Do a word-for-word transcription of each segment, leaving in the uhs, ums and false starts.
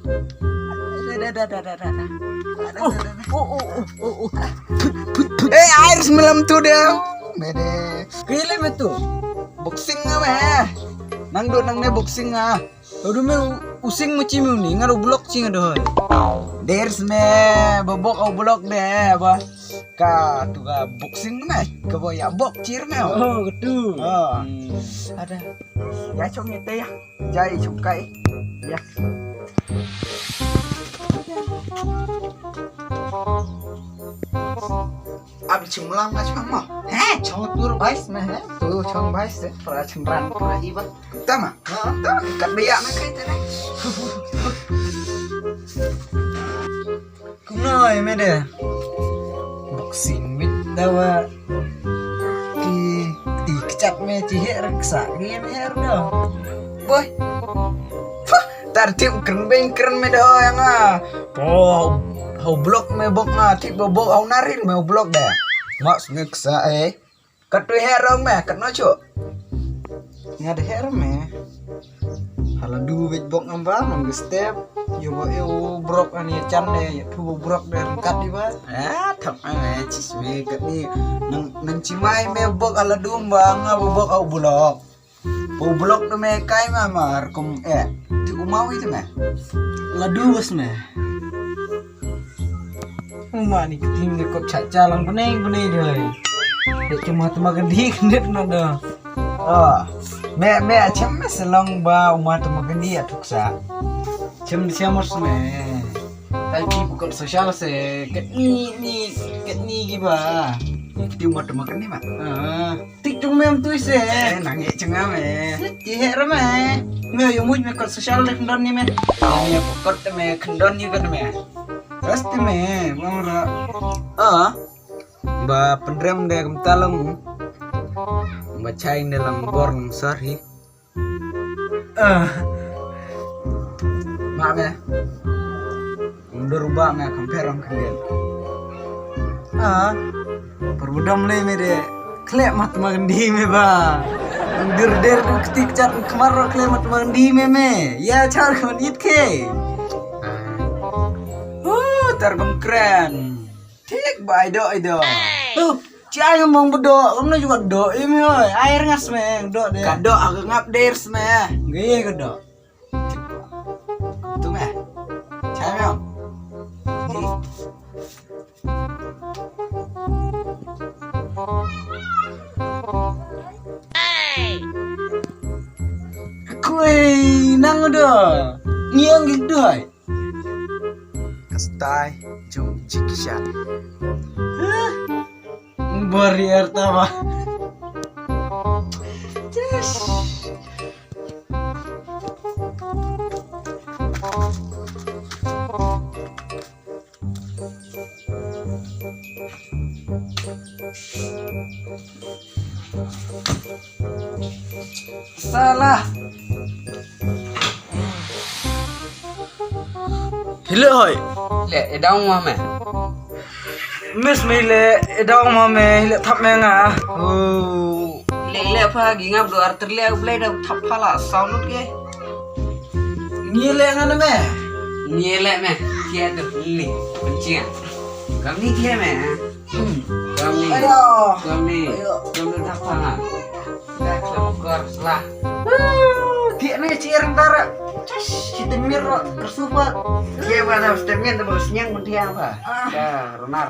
Da, da, da, da, da, da. Oh, oh, oh, oh, oh, oh. Eh, Iris malam tu dia. Mede. Kile me tu. Boxing nga me. Nang do nang ne boxing nga. Udu me u-, using mu chi me uni, ngar u block chi nga do. Ders me, ba bok au block de, ba. Ka tu ka boxing me, ka bo ya bok chir me. Oh, gitu. Oh. Hmm. Ada. Ya chong ite ya. Jai chong kai. Ya. Ab chimlang na chong mo. He, chong tur bais me he. Tu chong bais he. Pra chimran pra iba. Tama. Ha, tama. Kat biya me kai tene. Kumno e me de. Boxing mit dawa. Ki ti kchat me ti he raksa. Ki me he do. Boy. Pah, tar tip kren beng kren me da yang ah. Oh, hau blok me bok nga tip bo bok hau narin me hau blok da. Mak sngek sa eh. Kat tu herong me kat no chu. Nga da herong me. Hala du bej bok ngam ba man ge step. Yo bo eu brok ani chan ne tu bo brok de kat di ba. Ah, thap me chis me kat ni. Nang nang chimai me bok hala du ba nga bo bok hau blok. Pau blok tu me kai ma mar kum eh. Tu umau itu me. Ladu bas me. Uma ni keting de kop cha cha lang penai penai de. Dek cuma tema gedi kendit na de. Oh. Me me achem me selong ba uma tema gedi atuk sa. Chem siamos me. Tai ki bukot sosial se ket ni ni ket ni gi ba. Ti mat ma ket ni ma. Ah, tik tung mem tu se. Eh, nang ye chenga me. Ti he ra me. Me yo muj me kot sosial de kendon ni me. Me kot me kendon ni kot me. Ras ti me, bang ra. Ah. Ba pendrem de kem talong. Ba chai de lang bor lang sar hi. Ah. Ma me. Mundur ba me compare ram kandil. Ah. Perbudam le me de. Kle mat mandi me ba. Mundur der du ketik chat kemar ro kle mat mandi me me. Ya char kon it ke. Oh, tar bengkren. Tik ba ai dok ai dok. Tu, ci ai ngam bang bedok, ngam na juga dok, imi oi, ai rengas me, dok de. Ka dok, aku ngap ders me. Gaya ke dok. Tu me. Cai me. Di. Kui, nang dok. Ngiang gitu ai. Kastai jong Jackie Chan. Bor ïa ta ba. Yes. Salah. Hile hoi. Le, e dau ma me. Miss me le, e dau ma me, hile thap me nga. Oh. Le, le pha gi ngap do arter le, blai da thap pha la, sound ke. Ngi le nga na me. Ngi le me, kia do ni, pencing. Kam ni kia me. Hmm. Kami. Ayo. Kami. Ayo. Kami dah pangan. Dah kelakar selah. Dia ni ciri antara. Cus, kita mir ro tersupat. Dia mana statement tu baru senyang pun dia apa? Ah. Ya, benar.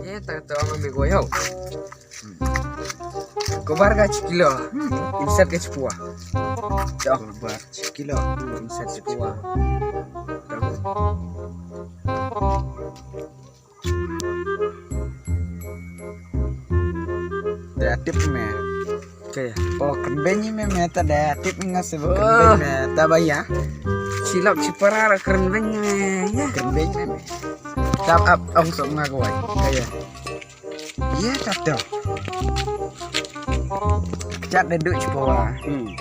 Ye ta to ma me go yo. Kobar ka chikilo. Insert ka chipua. Kobar chikilo. Insert chipua. Da tip me. Okay. Oh, kren beng me me ta da tip nga se kren beng me ta ba ya. Chilok chipara kren beng me ya. Kren beng me me. Tap ap ong sok nga kawai. Kaya. Ye tap to. Chat da duch pawa. Hmm.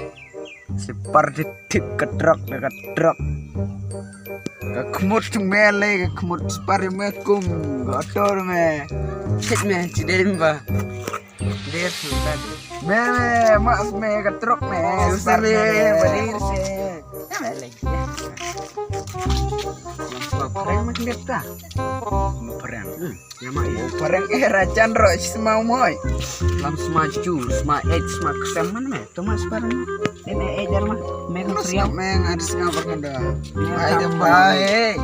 Sipar di tip ka trok da ka trok. Ka khmut tu me le ka khmut sipar me kum ka auto me. Chet me chidem ba. Dir sultan. Me, me, mas me ka truk me. Susi me, badir se. Me lagi. Yang semua prank mak kita. Semua prank. Hmm. Ya ma, ya. Prank eh rajan ro semua moi. Lam semua ju, semua eh, semua kesemen me. Tu mas prank. Nin eh, eh, jar mah. Meng Mas sriang. Meng ada sengah berkenda. Ya, ai dem tambah. Bai.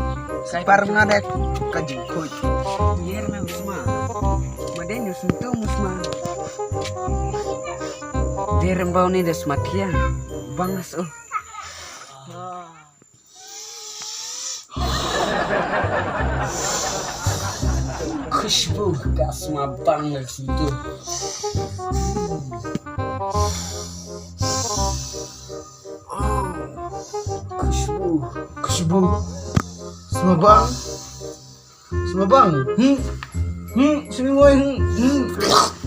Sipar ngada ka jingkut. Yer meng sma. Maden yu sentu musma. Derem bau ni des makia. Bangas oh. Khushbu ka sma bang na situ. Khushbu. Khushbu. Sma bang. Sma bang. Hmm. Hmm. Sini woi. Hmm. Hmm.